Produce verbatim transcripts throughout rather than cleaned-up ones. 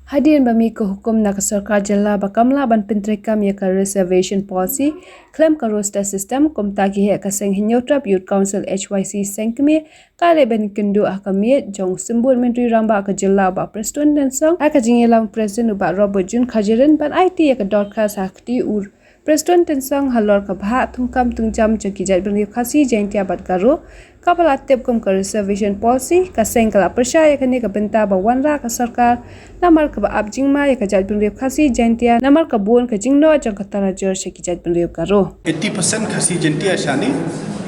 Hadien ba mih ka hukum na ka sorkar jylla ba kam lah ban pyntreikam ïa ka reservation policy khlem ka roster system, kumta ki heh ka seng Hynñiewtrep Youth Council H Y C Seng Kmie ka leit ban kynduh ha ka miet jong u Symbud Myntri Rangbah ka jylla u Bah Prestone Tynsong, ha ka jingïalam u President u Bah Robert June Kharjahrin ban aiti ïa ka dorkhas ha ka kti u Prestone Tynsong halor ka bhah thungkam thungjam jong ki jaitbynriew Khasi, Jaiñtia bad Garo, kaba la tip kum ka reservation policy. Ka seng ka la pyrshah ïa kane ka bynta ba wanrah ka sorkar namar kaba ap jingma ïa ka jaitbynriew Khasi, Jaiñtia namar ka bun ka jingnoh jong ka tarajur sha ki jaitbynriew Garo. Eighty percent Khasi Jaiñtia shane,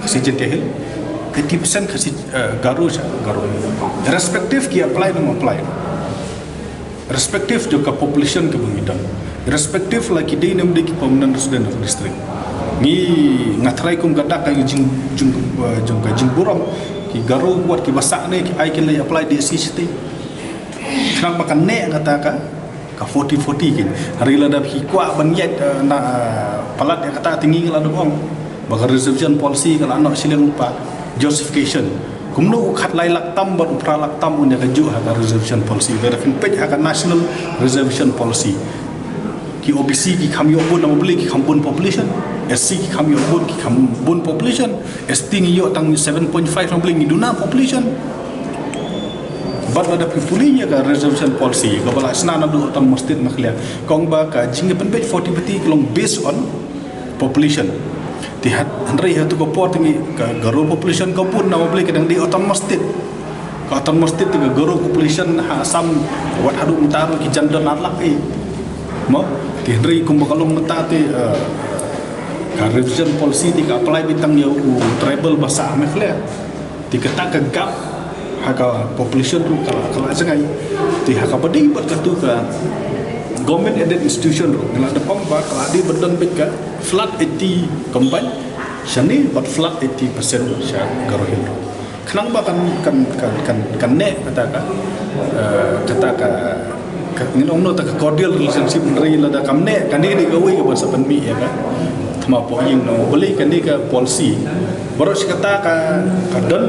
Khasi Jaiñtia Hills, eighty percent Khasi, eh, Garo sha Garo. Irrespective ki apply ne ym apply, respective jong ka population kaba ngi don, respective la ki dei ne ym dei ki permanent resident of district. Ngi, nga tharai kum ka dak ka jing, jing, eh, jong ka jingburom, ki Garo wat kiba sah ne ki ai ki leit apply D C shatei. Khnang ba kan neh kata ka, ka forty forty kin. Hynrei lada ki kwah ban ïaid, eh, na, eh, palat ïa kata, te ngi la dep ong ba ka reservation policy ka la noh shiliang lypa. Justification. Kumno u khatlai lak tam bad u phra lak tam un ïa kajuh ha ka reservation policy? Lada phin peit ha ka national reservation policy, ki O B C ki kham ïoh bun, namar balei? Ki kham bun population. S C ki kham ïoh bun, ki kham bun population. S T ngi ïoh tang seven point five, namar balei? Ngi duna population. Bad lada phi pule ïa ka reservation policy kaba la shna naduh autonomous state, ma khlieh, ka ong ba ka jingïapynbeit forty forty ka long based on population. Te hynrei ha tu ka por te ngi, ka Garo population ka bun, namar balei? Ka dang dei autonomous state. Ka autonomous state te ka Garo population ha Assam wat haduh mynta ruh ki jan don ar lak eh. Mo, te hynrei kumba ka long mynta te, eh, ka reservation policy te ka apply beit tang ïa u tribal ba sah, ma khlieh. Te kata ka gap ha ka population ruh ka la, ka la jngai. Te ha kaba dei bad katu ka government aided institution ruh, ngi la dep ong ba ka la dei ban don beit ka flat eighty combined shane bad flat eighty percent sha Garo Hills ruh. Khnang ba kan, kan, kan, kan, kan neh kata ka, eh, kata ka, ka, ngin ong noh ta ka cordial relationship, hynrei lada kam neh, kane dei kawei kaba sa pynmih ïa ka thma pohïing, namar balei? Kane ka policy baroh shi katta ka, ka don,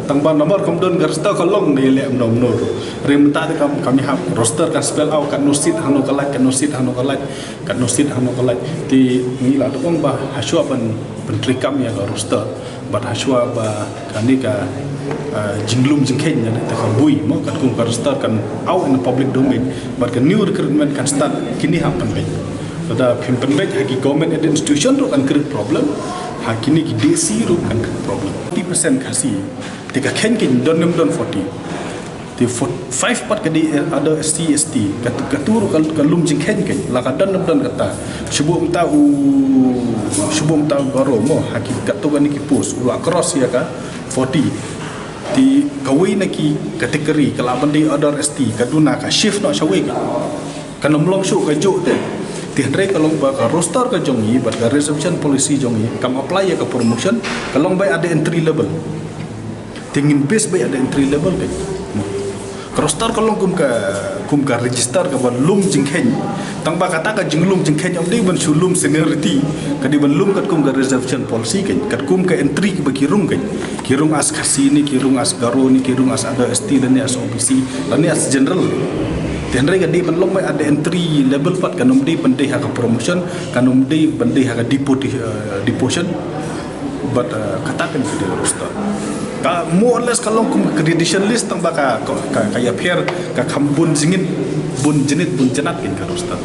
tang ba namar kam don ka roster ka long ne leh kumno kumno. Hynrei mynta te kam, kam ïahap, roster kan spell out katno seat hangno ka lait, katno seat hangno ka lait, katno seat hangno ka lait. Te ngi la dep ong ba hashwa ban pyntreikam ïa ka roster bad hashwa ba kane ka, ah, jinglum jingkheiñ, kane ka bui, mo, katkum ka roster kan out in the public domain bad ka new recruitment kan start, kine hap pynbeit. Lada phim pynbeit ha ki government aided institution ruh kan create problem, ha kine ki D C ruh kan create problem. Forty percent Khasi, te ka kheiñ, kheiñ don ne ym don forty? Te for-, five pat ka dei other S C, S T. Kat-, katu ruh ka, ka lum jingkheiñ, kheiñ. La ka don ne ym don kata? Shu buh mynta u, shu buh mynta u Garo, mo, ha ki, katu kane ki post u la cross ïa ka forty. Te kawei na ki category ka lah ban dei other S T, ka duna ka shift noh shawei ka. Kan ym long shuh kajuh te. Te hynrei ka long ba ka roster ka jong ngi bad ka reservation policy jong ngi kam apply ïa ka promotion, ka long bai at the entry level. Te ngin base bai at the entry level te. Ka roster ka long kum ka, kum ka register kaba lum jingkheiñ. Tang ba kata ka jinglum jingkheiñ kam dei ban shu lum seniority, ka dei ban lum katkum ka reservation policy kheiñ, katkum ka entry kaba ki rung kheiñ. Ki rung as Khasi ne, ki rung as Garo ne, ki rung as other S T lane as O B C lane as general. Te hynrei ka dei ban long bai at the entry level pat, kan ym dei ban dei ha ka promotion, kan ym dei ban dei ha ka deputi-, eh, deposition. But, eh, kata kan ka dei roster. Ka more or less ka long kum ka credential list, tang ba ka, ka, ka, ka ïapher ka kham bun jingit, bun jingit, bun janat kan ka roster.